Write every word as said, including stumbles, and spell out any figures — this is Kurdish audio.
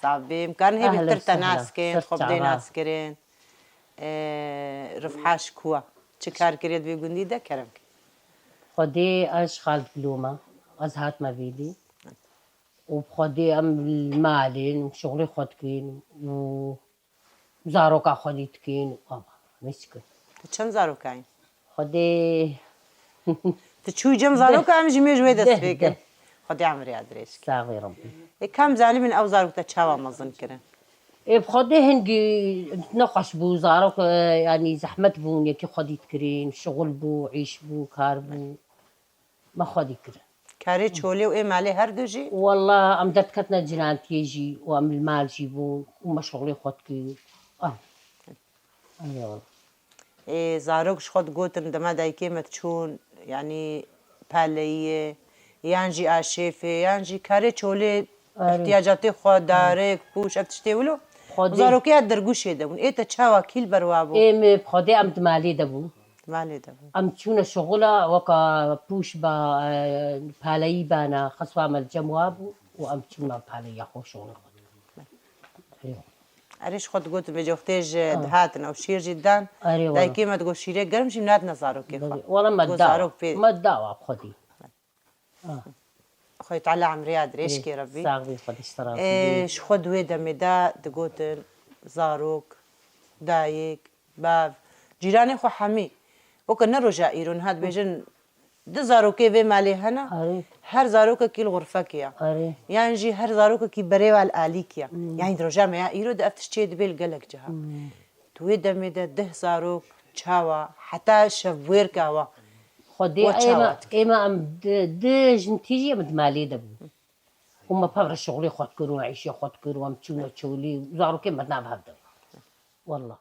Tabî, em karin hê Ehlen bêtir te sehlen, nas kirin, ser xwe bi dê çava. Nas kirin. Ee, Rifha ji ku e? Çi kar kiriye di vê gundî de? Kerem ke. Xwedê ez ji xal dikloma, ez hatime vêdî. Û bi Xwedê em li malên, şixulê xwe dikin û zaroka xwedî dikin û ava. Mêçikin. Tu çend zarokayî? Xwedê Tu çûyî cem zaroka em jî mêj wê dest Deh, pê kin. deh. Xwedê emrê ya dirêj ke. Saxê Rabbî. Ê, kam zanîbin ew zarok te çawa mezin kirin? Ê, bi Xwedê hingî nexweş bû, zarok, e, yanî zehmet bûn, yekî xwedî dikirin, şixul bû, îş bû, kar bû. Me xwedî kirin. Karê çolê û ê malê her du jî? Walla em derdiketine cinantiyê jî û em li mal jî bûn û me şixulê xwe dikir. Ah. Eyvallah. Ê, zarok ji xwe digotin, dema dayikê me diçûn, yanî paleyiyê, yan jî aşêfê, yan jî karê çolê, Erê. ihtiyacatê xwe, darik, pûş, ev tiştê wilo. Xwedê. Zarokê ya dergûşê de bûn. Ê te çawa kî li ber wa bû? Ê me bi Xwedê em di malê de bûn. Malê de bû. Em çûne şixula weka pûş ba, e, paleyî bana, xiswa me li cem wa bû û em çûne paleyiya xwe şixulê xwe. Erê. Erê ji xwe digotin vê coxtê ji dihatin ew şîr jî didan. Erê wala. Dayikê me digot şîrê germ jî nadine zarokê xwe. Wala me Digot da, zarok pê. Me da wa bi Xwedî. Xwedê Teala emrê ya dirêj kê Rebî. Sax bî, Xwedî ji te razî Ê, bî. Ji xwe di wê demê de digotin zarok, dayik, bav, cîranê xwe hemî. Weke ne roja îro niha dibêjin du zarokê vê malê hene, Erê. Her zarokekî li xurfekê ye. Erê. Yan jî her zarokekî berê wa li alîkî ye. Yanî di roja me ya îro de ev tişt çê dibê li gelek ciha. Tu wê demê de deh zarok çawa, heta şevbûyêrka wa. Xwedê We çawa ême, ême em di, di jin tîjî em di malê de bûn. Û me pevre şixulê xwe dikir û îşê xwe dikir û em çûne çolî û zarokê me di nav hev de bûn. Wallah.